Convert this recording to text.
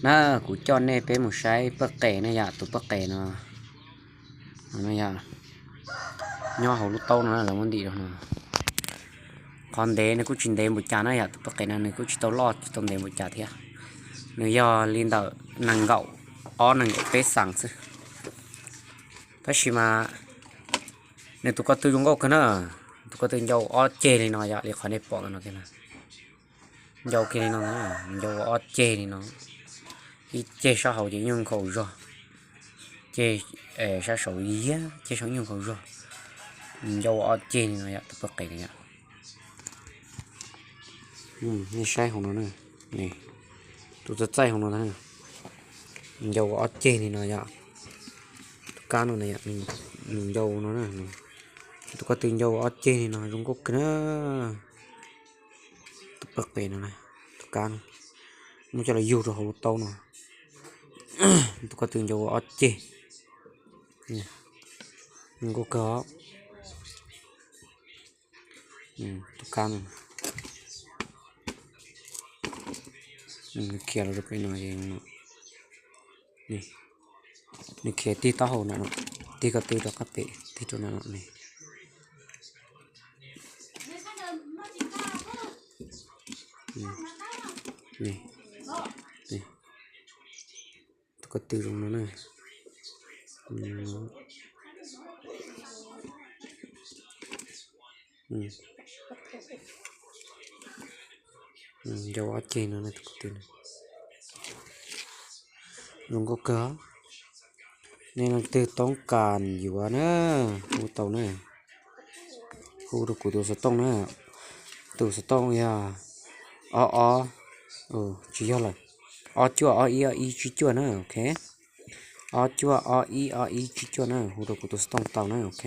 Na, kuv coj nej peb mus saib paj qes na yom, tus paj qes no, no yom, nyob hauv lub taub no lawv muab ntim rau no. Qhov ntev nws kuj tsis ntev npaum cas na yom, tus paj qes no nws kuj tsis tau loj tsis tau ntev npaum cas thiab. Nws yog li ntawm nees nkaum ob nees nkaum peb xees xwb. Tab sis mas nws tus ko tw zoo nkauj kawg na, tus ko tw ncau ob ceg li no yom, li qhov nej pom ntawm no kiag na. Ncau kiag li no na, ncau ua ob ceg li no, ib ceg sab hauv ces nyuag nkhaus zog, ceg sab saud iab, ceg saud nyuag nkhaus zog. Ncau ua ob ceg li no yom, tus paj qes no yom. Nej saib hauv no na, tus txaij txaij hauv no ntag, ncau ua ob ceg li no yom. Tus kab no, nws ncau no na, tus ko tw ncau ua ob ceg li no zoo nkauj kawg na. Tus paj qes no, tus kab no, muab coj los yug rau hauv lub taub no. Tus ko tw ncau ua ob ceg, zoo nkauj kawg os. Tus kab no, nws khiav los rau pem no, nws khiav tig taub hau na no, tig ko tw rov qab pem, tig rau na no ne. Tus ko tw zoo no na. Ncau ob ceg no, tus ko tw zoo nkauj kawg. Nej leej twg toob kas yuav na, hu tau na, hu rau kuv tus xov tooj na. Tus xov tooj yog ob ob, tsis yog lawm, ob cuaj ob ib ob ib tsib cuaj na, ok. Ob cuaj ob ib ob ib tsib cuaj na, hu rau kuv tus xov tooj tau na, ok.